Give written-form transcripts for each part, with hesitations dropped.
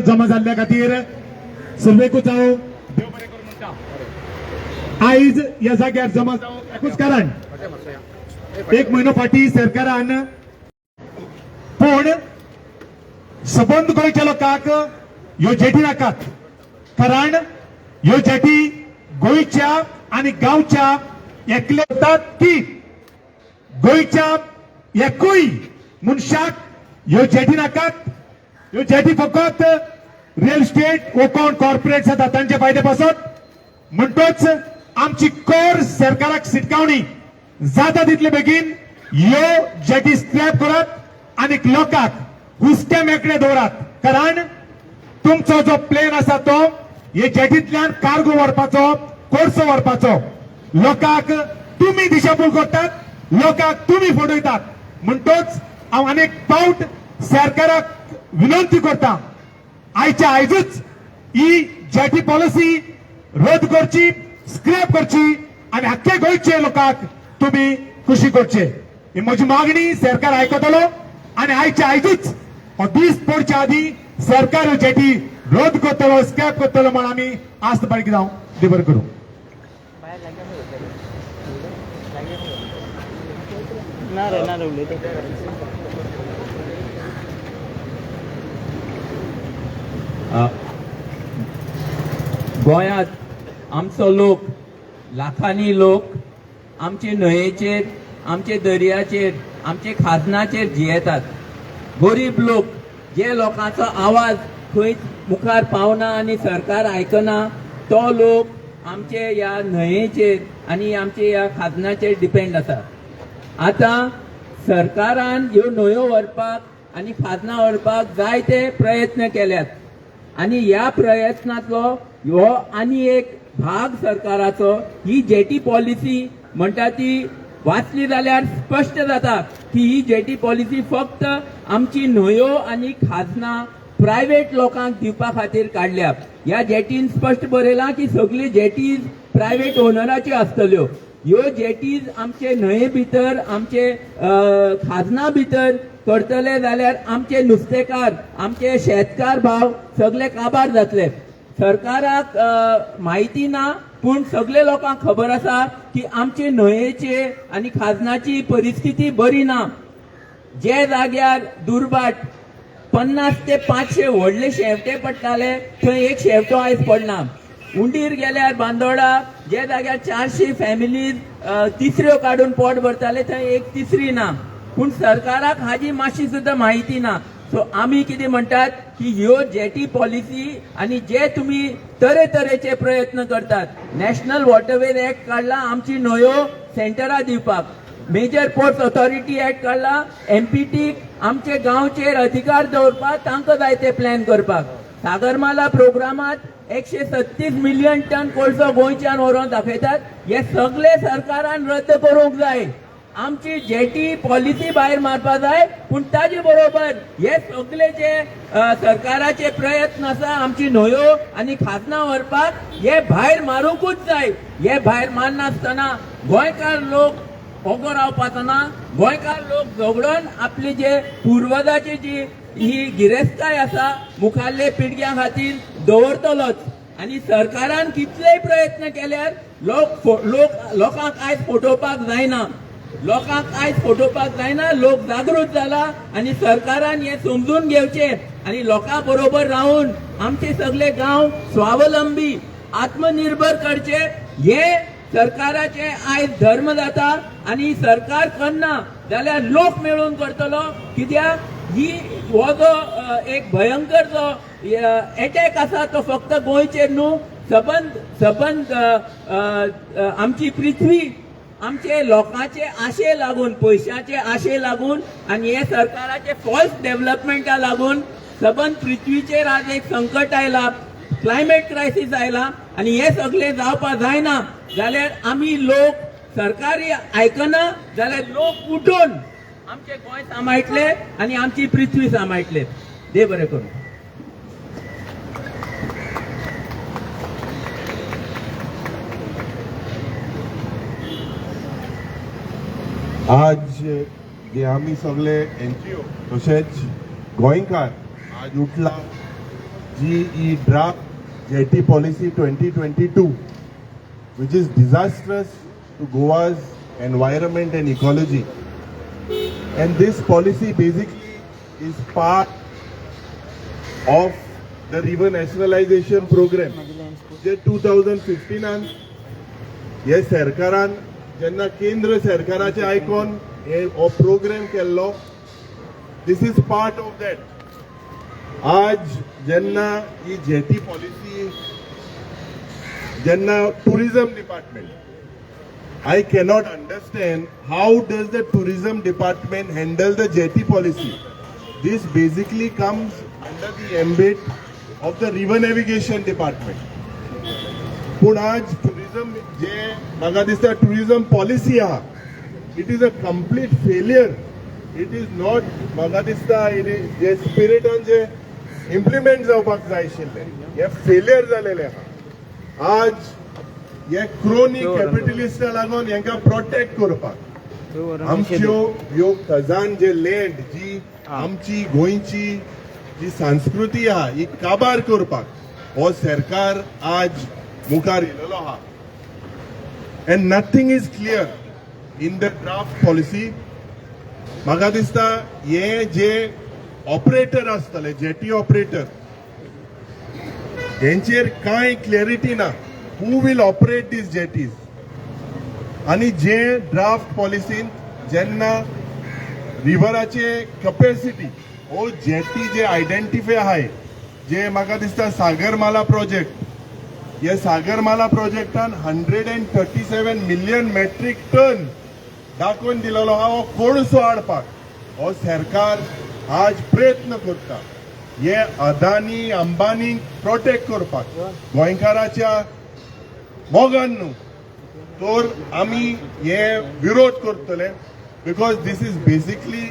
जमा जाल्ल्या खातीर सर्वेकूच हांव देव बरें करूं म्हणटा. आयज ह्या जाग्यार जमा जावंक एकूच कारण, एक म्हयनो फाटीं सरकारान पूण सबंद गोंयच्या लोकांक ह्यो जेटी नाकात, कारण ह्यो जेटी गोंयच्या आनी गांवच्या एकले करतात की गोंयच्या एकूय मनशाक ह्यो जेटी नाकात. ह्यो जेटी फकत रियल इस्टेट वो कोण कॉर्पोरेट्स आसा तांचे फायदे पासत. म्हणटोच आमची कर सरकाराक शिटकावणी जाता तितले बेगीन ह्यो जेटी स्क्रॅप करात आनी लोकांक हुस्के मेकळे दवरात, कारण तुमचो जो प्लेन आसा तो हे जेटींतल्यान कार्गो व्हरपाचो, कोळसो व्हरपाचो. लोकांक तुमी दिशाभूल करतात, लोकांक तुमी फटयतात. म्हणटोच हांव अनेक पावट सरकाराक विनंती करता, आयच्या आयजूच ही जेटी पॉलिसी रद्द करची, स्क्रॅप करची आनी आख्खे गोंयचे लोकांक तुमी खुशी करचे. ही म्हजी मागणी सरकार आयकतलो आनी आयच्या आयजूच हो दीस पडच्या आदी सरकार ह्यो जेटी रद्द करतलो, स्क्रॅप करतलो म्हण आमी आस्त बाळगी जावं. देव बरें करूं. ना रे, ना रे, उलयता. गोंयांत आमचो लोक, लाखांनी लोक आमचे न्हंयेचेर, आमचे दर्याचेर, आमचे खाजनाचेर जियेतात. गरीब लोक, जे लोकांचो आवाज खंयच मुखार पावना आनी सरकार आयकना, तो लोक आमचे ह्या न्हंयेचेर आनी आमचे ह्या खाजनाचेर डिपेंड आसा. आतां सरकारान ह्यो न्हंयो व्हरपाक आनी खाजनां व्हरपाक जायते प्रयत्न केल्यात आनी ह्या प्रयत्नांतलो हो आनी एक भाग सरकाराचो ही जेटी पॉलिसी म्हणटा ती वाचली जाल्यार स्पश्ट जाता की ही जेटी पॉलिसी फक्त आमची न्हंयो आनी खाजनां प्रायवेट लोकांक दिवपा खातीर काडल्या. ह्या जेटीन स्पश्ट बरयलां की सगळी जेटीज प्रायवेट ओनराच्यो आसतल्यो. ह्यो जेटीज आमचे न्हंये भितर, आमचे खाजनां भितर करतले जाल्यार आमचे नुस्तेकार, आमचे शेतकार भाव सगळे काबार जातले. सरकाराक म्हायती ना, पूण सगळे लोकांक खबर आसा की आमचे न्हंयेचे आनी खाजनाची परिस्थिती बरी ना. जे जाग्यार दुर्बाट 50 ते 500 व्हडले शेंवटे पडटाले, थंय एक शेंवटो आयज पडना. उंडीर गेल्यार बांदोडा जे जाग्यार 400 फॅमिलीज तिसऱ्यो काडून पोट भरताले, थंय एक तिसरी ना. पूण सरकाराक हाजी मातशी सुद्दां म्हायती ना. सो आमी कितें म्हणटात की ह्यो जेटी पॉलिसी आनी जे तुमी तरेतरेचे प्रयत्न करतात, नॅशनल वॉटरवेज एक्ट काडला आमची न्हंयो सेंटरां दिवपाक, मेजर पोर्ट्स ऑथॉरिटी एक्ट काडला एमपीटी आमचे गांवचेर अधिकार दवरपाक, तांकां जाय ते प्लॅन करपाक, सागरमाला प्रोग्रामात 136 मिलियन टन कोळसो गोंयच्यान व्हरोन दाखयतात. हे सगळे सरकारान रद्द करूंक जाय. आमची जेटी पॉलिसी भायर मारपा जाय, पूण ताजे बरोबर हे सगळे जे सरकाराचे प्रयत्न आसा आमची न्हंयो आनी खाजनां व्हरपाक, हे भायर मारूंकूच जाय. हे भायर मारनासतना गोंयकार लोक ओगो रावपाचो ना. गोंयकार लोक झगडोन आपली जे पुर्वजाची जी ही गिरेस्तकाय आसा मुखाल्ले पिळग्यां खातीर दवरतलोच. आनी सरकारान कितलेय प्रयत्न केल्यार लोक लोक लोकांक आयज फटोवपाक जायना, लोकांक आयज फटोवपाक जायना. लोक जागृत जाला आनी सरकारान हें समजून घेवचें आनी लोकां बरोबर रावन आमचे सगळे गांव स्वावलंबी, आत्मनिर्भर करचे, हे सरकाराचे आयज धर्म जाता. आनी सरकार करना जाल्यार लोक मेळून करतलो. कित्याक ही हो जो एक भयंकर जो एटॅक आसा तो फक्त गोंयचेर न्हू, सबंद सबंद आमची पृथ्वी आमचे लोकांचे आशे लागून, पयशांचे आशे लागून आनी हे सरकाराचे फॉल्स डेव्हलपमेंटा लागून सबंद पृथ्वीचेर आज एक संकट आयला, क्लायमेट क्रायसीस आयला. आनी हे सगळे जावपा जायना जाल्यार आमी लोक सरकारी आयकना जाल्यार लोक उठून आमचे गोंय सांबाळटले आनी आमची पृथ्वी सांबाळटले. देव बरें करूं. आज जे आमी सगळे एनजीओ तशेंच गोंयकार आज उठला जी ही draft jetty policy 2022, which is disastrous to Goa's environment and ecology. And this policy basically is part of the river nationalization program. जे 2015 हे सरकारान जेन्ना केंद्र सरकाराचे आयकॉन हे हो प्रोग्राम केल्लो, this is part of that. आज जेन्ना ही जेटी पॉलिसी जेन्ना tourism department, I cannot understand how does the tourism department handle the jetty policy. This basically comes under the ambit of the river navigation department. पूण आज tourism जे म्हाका दिसता tourism policy आहा, it is a complete failure. It is not, म्हाका दिसता it is जे स्पिरिटान जे इम्प्लिमेंट जावपाक जाय आशिल्लें हें फेलियर जालेलें आहा. आज हे क्रोनी कॅपिटलिस्टा लागून हेंकां प्रोटेक्ट करपाक आमच्यो ह्यो खजान जे लँड जी आमची गोंयची जी संस्कृती आहा ही काबार करपाक हो सरकार आज मुखार येयलेलो आहा. And nothing is clear in the draft policy. म्हाका दिसता हे जे ऑपरेटर आसतले, जेटी ऑपरेटर, हेंचेर कांय क्लॅरिटी ना, who will operate these jetties. आनी जे ड्राफ्ट पॉलिसीन जेन्ना रिवराचे कपॅसिटी हो जेटी जे आयडेंटिफाय आहाय, जे म्हाका दिसता सागरमाला प्रोजेक्ट, हे सागरमाला प्रोजेक्टान 137 million metric ton दाखोवन दिलेलो आहा. हो कोळसो हाडपाक हो सरकार आज प्रयत्न करता, हे अदानी अंबानी प्रोटेक्ट करपाक, गोंयकाराच्या मोगान न्हू. तर आमी हे विरोध करतले, because this is basically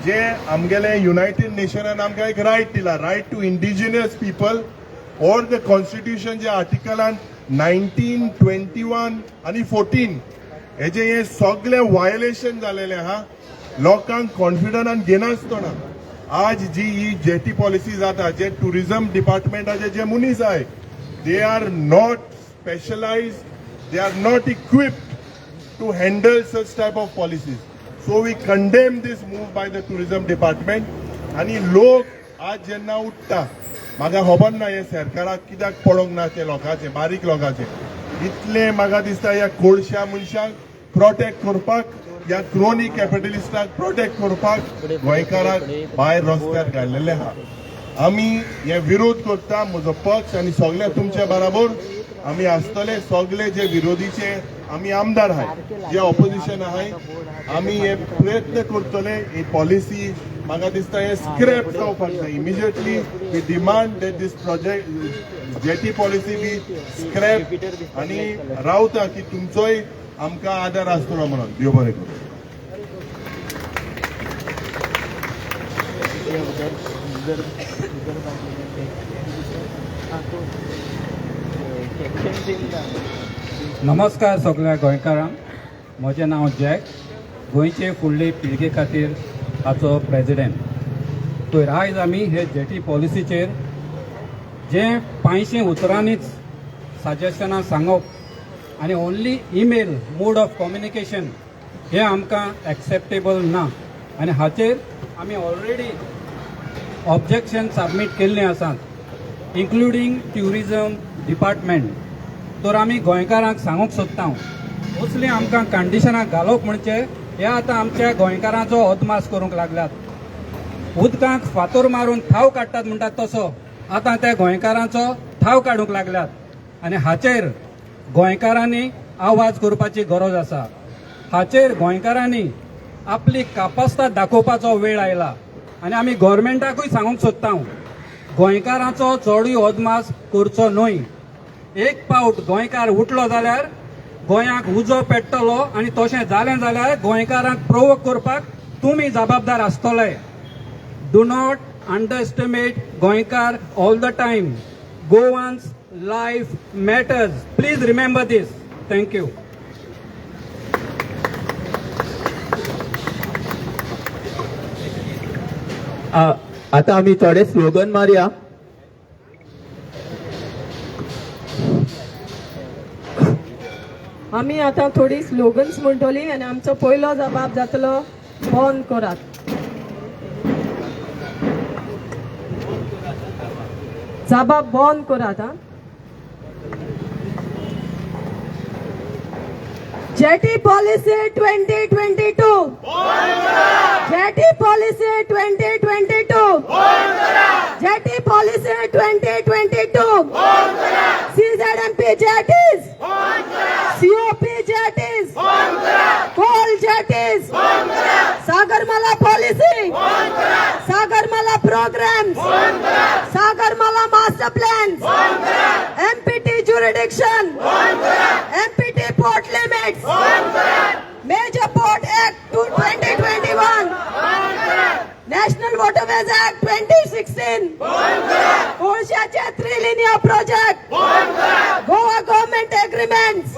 जे आमगेले युनायटेड नेशनान आमकां एक रायट दिला, right to indigenous people or the constitution, जे आर्टिकलान 19, 21 आनी 14, हेजे हे सगळे वायलेशन जालेले आहा. लोकांक कॉन्फिडन्सान घेनासतना आज जी ही जेटी पॉलिसी जाता, जे टुरिझम डिपार्टमेंटाचे जे मनीस आहाय, they are not specialized, they are not equipped to handle such type of policies. So we condemn this move by the tourism department. आणि लोक आज जेन्ना उठ्ठा, म्हाका खबर ना हे सरकाराक कित्याक पडोंक ना ते लोकांचे, बारीक लोकांचे. इतले म्हाका दिसता ह्या कोळश्या मनशांक प्रोटेक्ट करपाक, ह्या क्रोनी कॅपिटलिस्टाक प्रोटेक्ट करपाक गोंयकाराक भायर रस्त्यार घाल्लेले आहा. आमी हे विरोध करता. म्हजो पक्ष आनी सगळे तुमचे बराबर आमी आसतले. सगळे जे विरोधीचे आमी आमदार आहाय, जे ऑपोजिशन आहाय, आमी हे प्रयत्न करतले. ही पॉलिसी म्हाका दिसता हे स्क्रॅप जावपाक जाय. Immediately we demand that this project jetty policy be scrap. आनी रावता की तुमचोय आमकां आदार आसतलो म्हणून. देव बरें करूं. उधर उधर उधर हाँ, तो सेक्शन. नमस्कार सगळ्या गोंयकारांक. म्हजें नांव जॅक, गोंयचे फुडले पिळगे खातीर हाचो प्रेजिडेंट. तर आयज आमी हे जेटी पॉलिसीचेर जे 500 उतरांनीच सजेशनां सांगप आनी only email mode of communication हें आमकां एक्सेप्टेबल ना. आनी हाचेर आमी ऑलरेडी ऑब्जेक्शन सबमीट केल्लीं आसात, इन्क्लुडींग ट्युरिजम डिपार्टमेंट. तर आमी गोंयकारांक सांगूंक सोदता, असलीं आमकां कंडिशनां घालप म्हणजे हे आतां आमच्या गोंयकारांचो अदमास करूंक लागल्यात. उदकांक फातर मारून थाव काडटात म्हणटात तसो आतां त्या गोंयकारांचो थाव काडूंक लागल्यात. आनी हाचेर गोंयकारांनी आवाज करपाची गरज आसा. हाचेर गोंयकारांनी आपली कापस्ताद दाखोवपाचो वेळ आयला. आनी आमी गोवोरमेंटाकूय सांगूंक सोदता, गोंयकारांचो चडूय अदमास करचो न्हय. एक पावट गोंयकार उठलो जाल्यार गोंयाक उजो पेट्टलो. आनी तशें जालें जाल्यार गोंयकारांक प्रोवोक करपाक तुमी जबाबदार आसतले. Do not underestimate Goenkar all the time. Goans life matters. Please remember this. Thank you. आता आम्ही थोडे स्लोगन मारया. आमी आतां थोडी स्लोगन्स म्हणटली आनी आमचो पयलो जबाब जातलो बंद करात. जबाब बंद करात. हा, Jetty policy 2022, jetty policy 2022, jetty policy 2022, CZMP jetties, COP jetties, coal jetties, Sagarmala policy, Sagarmala programmes, Sagarmala master plans, MPT jurisdiction, MPT port limits, Major Port Act 2021, National Waterways Act 2016, कोळशाचे three project, Goa government agreements,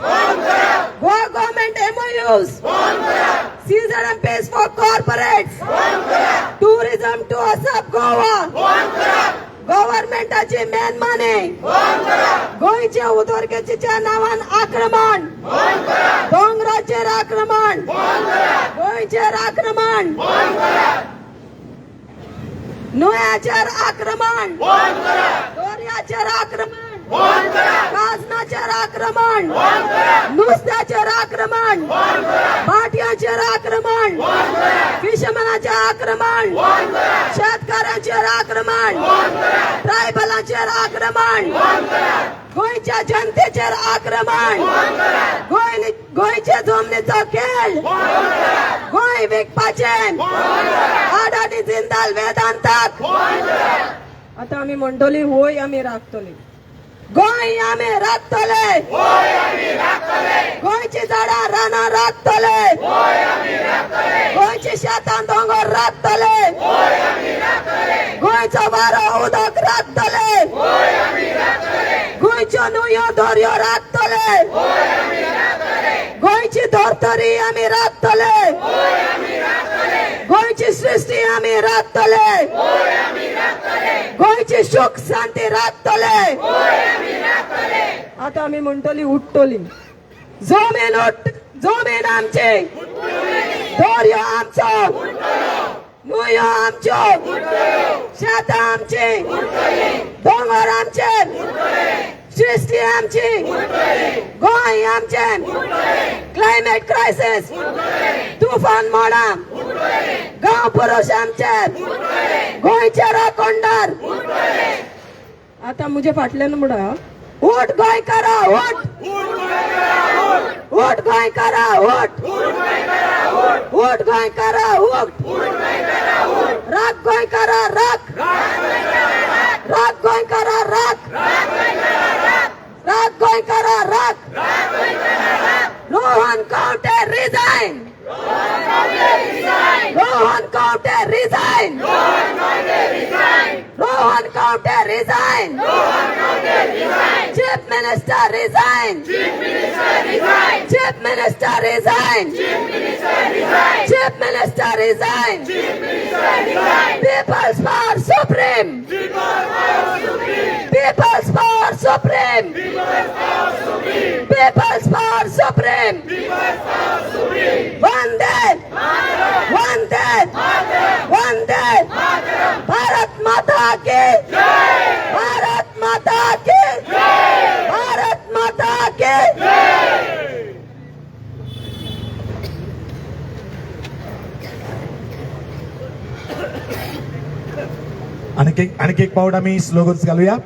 Goa government MOUs, CZMPs for corporates, tourism to ASAP Goa, गव्हर्नमेंटाची मनमानी, गोंयच्या उदरगतीच्या नावान आक्रमण, दोंगराचेर आक्रमण, गोंयचेर आक्रमण, न्हंयाचेर आक्रमण, दर्याचेर आक्रमण, खाजनाचेर आक्रमण, नुस्त्याचेर आक्रमण, भाटयांचेर आक्रमण, फिशरमॅनाचेर आक्रमण, शेतकारांचेर आक्रमण, ट्रायबलांचेर आक्रमण, गोंयच्या जनतेचेर आक्रमण, गोंय गोंयच्या जमनीचो खेळ, गोंय विकपाचें अडाणी जिंदाल वेदांताक. आतां आमी म्हणटली, होय आमी राखतली गोंय, आमी राखतले गोंयची झाडां रानां राखतले, गोंयची शेतां दोंगर राखतले, गोंयचो वारो उदक राखतले, गोंयच्यो न्हंयो दर्यो राखतले, गोंयची धर्तरी आमी राखतले, गोंयची सृश्टी आमी राखतले, गोंयची सुख शांती राखतले. आतां आमी म्हणटली, उठ्ठली. जमीन उठ, जमीन आमची, दर्यो आमचो, न्हंयो आमच्यो, शेतां आमची, दोंगर आमचे, सृश्टी आमची, गोंय आमचें. क्लायमेट क्रायसिस, तुफान मोडा, गांव पुरुष आमचे, गोंयचे राखणदार. आता मुझे फाटल्यान म्हणा, उठ गोंयकारा उठ, उठ गोंयकारा उठ, उठ गोंयकारा उठ, राख गोंयकारा राख, राख गोंयकारा राख, राख गोंयकारा राख. Rohan Khaunte resign, Rohan Khaunte resign, Rohan Khaunte resign, Chief Minister resign, Chief Minister resign, Chief Minister resign, People's Power Supreme, People's Power Supreme, People's Power Supreme. Vande Vande Vande, Bharat माता की, भारत माता की, भारत माता की. आणखी एक पावट आम्ही स्लोगन्स घालूया.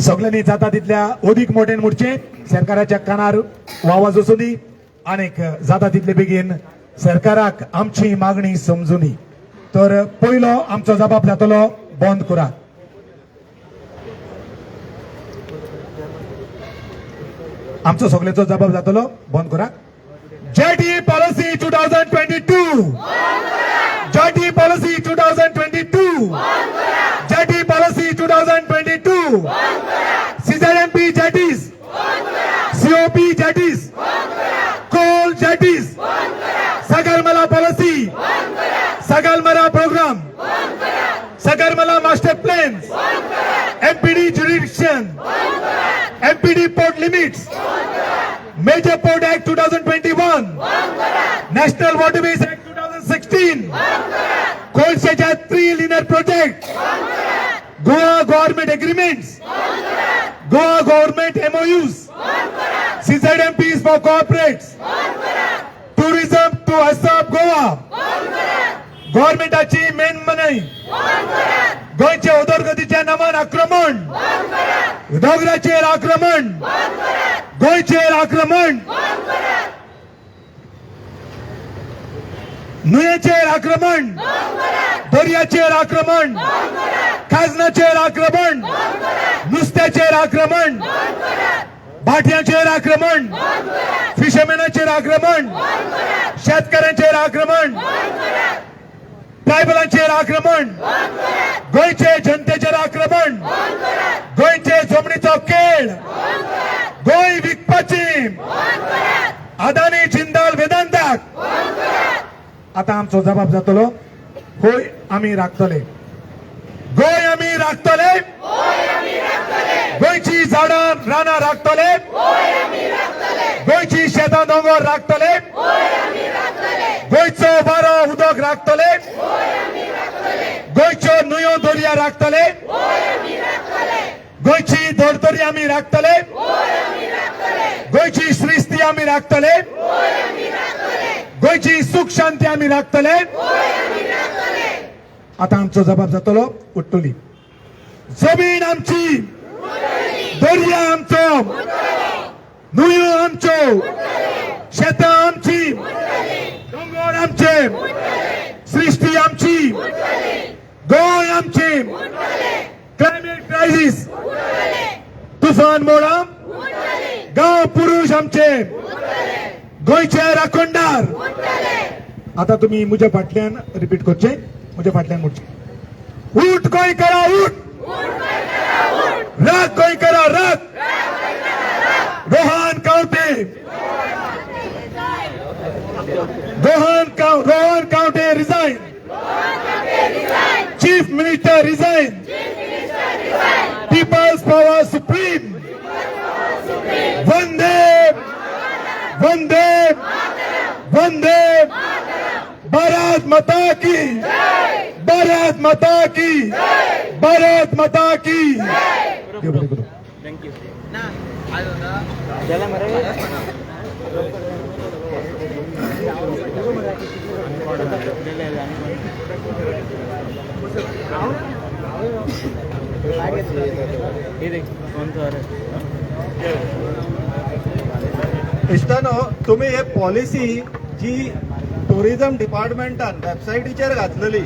सगळ्यांनी जाता तितल्या अधिक मोठ्यान मुडचे, सरकाराच्या कानार आवाज वचूं आनीक जाता तितले बेगीन सरकाराक आमची मागणी समजुनी. तर पयलो आमचो जबाब जातलो बंद करात. आमचो सगळ्याचो जबाब जातलो बंद करात. Jetty policy 2022, jetty policy 2022, jetty policy 2022, CZMP jetties, COP jetties, coal jetties, Sagarmala policy, Sagarmala programme, Sagarmala master plans, MPD jurisdiction. Major Port Act 2021, National Waterways Act 2016, कोळशाच्या three liner project, Goa government agreements, Goa government MOUs, CZMPs for corporates, tourism to ASAP Goa, गव्हर्नमेंटाची main मनाई, गोंयच्या उदरगतीच्या नावान आक्रमण, दोंगराचेर आक्रमण, गोंयचेर आक्रमण, न्हंयेचेर आक्रमण, दर्याचेर आक्रमण, खाजनाचेर आक्रमण, नुस्त्याचेर आक्रमण, भाटयांचेर आक्रमण, फिशरमॅनाचेर आक्रमण, शेतकऱ्यांचेर आक्रमण, ट्रायबलांचेर आक्रमण, गोंयचे जनतेचेर आक्रमण, गोंयचे जमनीचो खेळ, गोंय विकपाची अदानी, जिंदाल, वेदांताक. आता आमचो जबाब जातलो. गोंय आमी राखतले, गोंय आमी राखतले, गोंयची झाडां रानां राखतले, गोंयची शेतां दोंगर राखतले, गोंयचो वारो उदक राखतले, गोंयच्यो न्हंयो दर्या राखतले, गोंयची धर्तरी आमी राखतले, गोंयची सृश्टी आमी राखतले, गोंयची सुख शांती आमी राखतले. आता आमचो जबाब जातलो. उठ्ठली जमीन आमची, दर्या आमचो, न्हंयो आमच्यो, शेतां आमची, दोंगर आमचे, सृश्टी आमची, गोंय आमची. क्लायमेट क्रायसिस, तुफान मोडा, गांव पुरुष आमचे, गोंयचे राखणदार. आता तुम्ही म्हज्या फाटल्यान रिपीट करचे, म्हज्या फाटल्यान म्हणचे. उठ गोंयकारा उठ, राख गोंयकारा राख. Rohan कावटे, Rohan कावटे resign, Chief Minister resign, People's Power Supreme. Vande Vande Vande, Bharat माता की, भारत माता की, भारत माता की. देव बरें करूं. Thank you. गेले मरे. कोणतो? इश्टानो, तुमी हे पॉलिसी जी टुरिझम डिपार्टमेंटान वेबसायटीचेर घातलेली,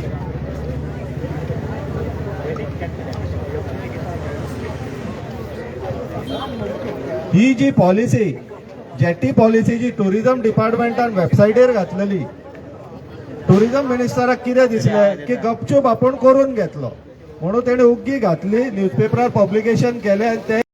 ही जी पॉलिसी, जेटी पॉलिसी जी टुरिझम डिपार्टमेंटान वेबसायटीर घातलेली, टुरिझम मिनिस्टराक कितें दिसलें की गपचूप आपूण करून घेतलो म्हणून तेणी उग्गी घातली, न्यूजपेपरार पब्लिकेशन केलें आनी ते